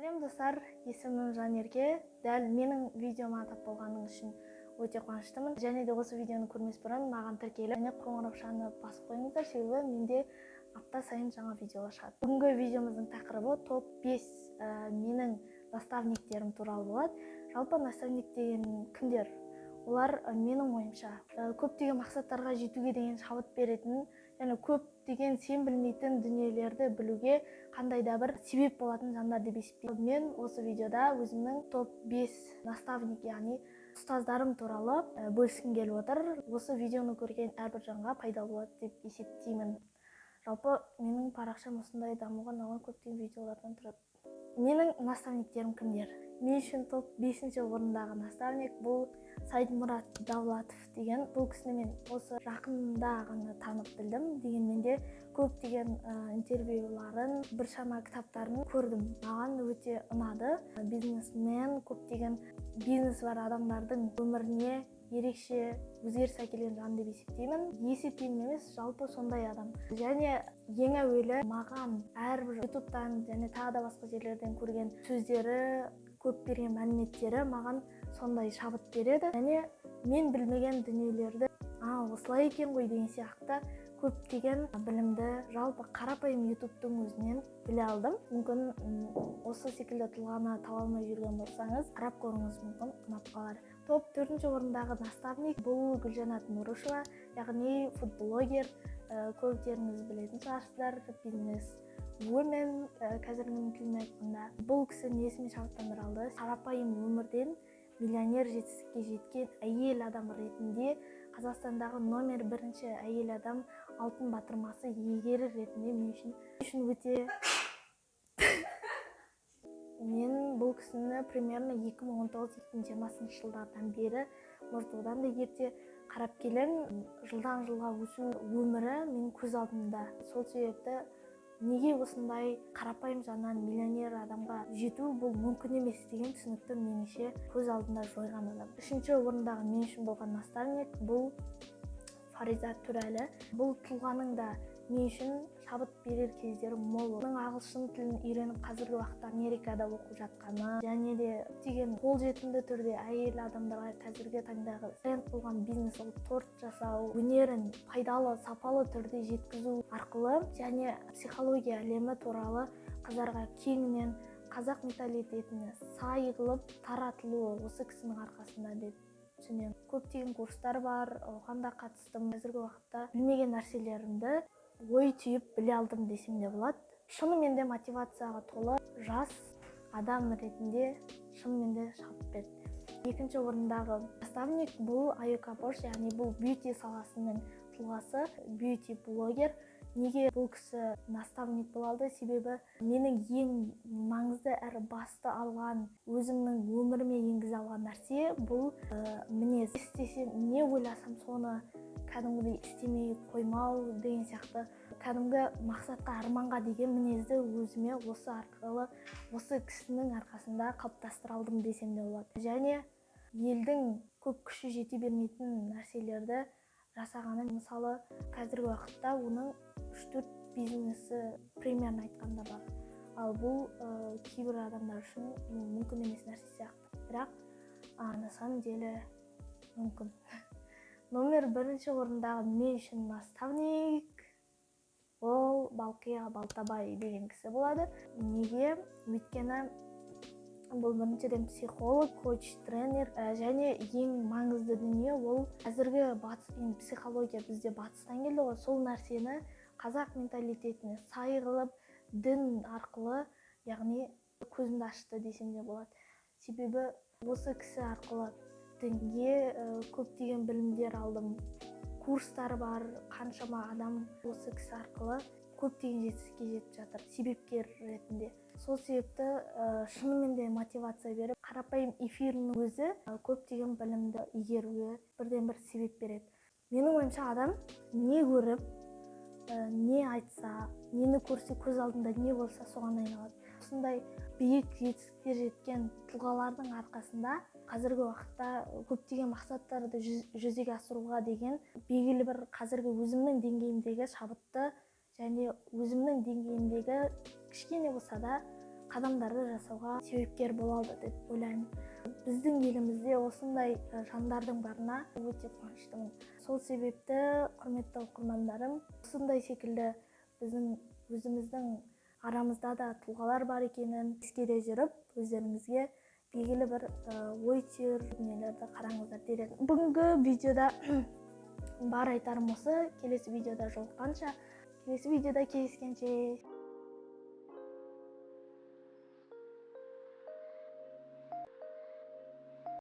Сәлем, достар! Есімім Жанерке. Дәл менің видеома тап болғаның үшін өте қуаныштымын. Және де осы видеоны көрмес бұрын маған тіркеліп және қоңыраушаны басып қойыңыздар, себебі менде апта сайын жаңа видеолар шығады. Бүгінгі видеомыздың тақырыбы топ 5 менің наставниктерім туралы болады. Жалпы, наставник деген кімдер? Олар, менің ойымша, көптеген мақсаттарға жетуге деген шабыт беретін және көптеген сен білмейтін дүниелерді білуге қандай да бір себеп болатын жандар деп есептеймін. Мен осы видеода өзімнің топ 5 наставник, яғни ұстаздарым туралы бөліскім келіп отыр. Осы видеоны көрген әрбір жанға пайдалы болады деп есептеймін. Жалпы, менің парақшам осындай дамуға арналған көптеген видеолардан тұрады. Менің наставниктерім кімдер? Мен үшін топ бесінші орындағы наставник бұл Сайдмұрат Давлатов деген. Бұл кісіні мен осы жақында ғана танып білдім. Дегенмен де көптеген интервьюларын, біршама кітаптарын көрдім, маған өте ұнады. Бизнесмен, көптеген бизнесі бар адамдардың өміріне ерекше өзгеріс әкелген жан деп есептеймін. Есептеймін емес, жалпы сондай адам. Және ең әуелі маған әрбір Ютубтан және тағы да басқа жерлерден көрген сөздері, көп берген мәліметтері маған сондай шабыт береді және мен білмеген дүниелерді, а, осылай екен ғой деген сияқты көптеген білімді жалпы қарапайым Ютубтың өзінен біле алдым. Мүмкін, осы секілді тұлғаны таба алмай жүрген болсаңыз, қарап көріңіз, мүмкін, ұнап қалар. Топ төртінші орындағы наставник бұл Гүлжанат Нұрышева, яғни фудблогер. Көптеріңіз білетін шығарсыздар, бизнес woman қазіргі тілмен айтқанда. Бұл кісі несімен шабыттандыра алды? Қарапайым өмірден миллионер жетістікке жеткен әйел адам ретінде, Қазақстандағы номер бірінші әйел адам алтын батырмасы иегері ретінде мен үшін өте. Мен бұл кісіні примерно 2019-2020 жылдардан бері, может, одан да ерте қарап келемін. Жылдан жылға өсу өмірі менің көз алдымда. Сол себепті неге осындай қарапайым жаннан миллионер адамға жету бұл мүмкін емес деген түсінікті, меніңше, көз алдында жойған адам. Үшінші орындағы мен үшін болған наставник бұл Фариза Төрәлі. Бұл тұлғаның да мен үшін шабыт берер кездері мол. Оның ағылшын тілін үйреніп, қазіргі уақытта Америкада оқып жатқаны және де көптеген қолжетімді түрде әйел адамдарға қазіргі таңдағы тренд болған бизнес, ол торт жасау өнерін пайдалы, сапалы түрде жеткізу арқылы және психология әлемі туралы қыздарға кеңінен қазақ менталитетіне сай қылып таратылуы осы кісінің арқасында деп түсінемін. Көптеген курстар бар, оған да қатыстым. Қазіргі уақытта білмеген нәрселерімді ой түйіп біле алдым десем де болады. Шынымен де мотивацияға толы жас адам ретінде шынымен де шабыт берді. Екінші орындағы наставник бұл Аюка Бош, яғни бұл бьюти саласының тұлғасы, бьюти блогер. Неге бұл кісі наставник бола алды? Себебі менің ең маңызды әрі басты алған, өзімнің өміріме енгізе алған нәрсе бұл мінез. Істесем, не ойласам, соны кәдімгідей істемей қоймау деген сияқты, кәдімгі мақсатқа, арманға деген мінезді өзіме осы арқылы, осы кісінің арқасында қалыптастыра алдым десем де болады. Және елдің көп күші жете бермейтін нәрселерді жасағаны. Мысалы, қазіргі уақытта оның үш төрт бизнесі, примерно айтқанда, бар. Ал бұл кейбір адамдар үшін мүмкін емес нәрсе сияқты, бірақ на самом деле мүмкін. Номер бірінші орындағы мен үшін наставник ол Балқия Балтабай деген кісі болады. Неге? Өйткені бұл біріншіден психолог, коуч, тренер және ең маңызды дүние ол қазіргі батыс, енді психология бізде батыстан келді ғой, сол нәрсені қазақ менталитетіне сай қылып, дін арқылы, яғни көзімді ашты десем де болады. Себебі осы кісі арқылы дінге көптеген білімдер алдым, курстар бар, қаншама адам осы кісі арқылы көптеген жетістікке жетіп жатыр себепкер ретінде. Сол себепті шынымен де мотивация беріп, қарапайым эфирінің өзі көптеген білімді игеруге бірден бір себеп береді. Менің ойымша, адам не көріп, не айтса, нені көрсе, көз алдында не болса, соған айналады. Осындай биік жетістікке жеткен тұлғалардың арқасында қазіргі уақытта көптеген мақсаттарды жүзеге асыруға деген белгілі бір қазіргі өзімнің деңгейімдегі шабытты және өзімнің деңгейімдегі кішкене болса да қадамдарды жасауға себепкер болады деп ойлаймын. Біздің елімізде осындай жандардың барына өте қуаныштымын. Сол себепті, құрметті оқырмандарым, осындай секілді біздің өзіміздің арамызда да тұлғалар бар екенін ескере жүріп, өздеріңізге белгілі бір ой түйір дүниелерді қараңыздар дер едім. Бүгінгі видеода бар айтарым осы. Келесі видеода жолыққанша, келесі видеода кездескенше!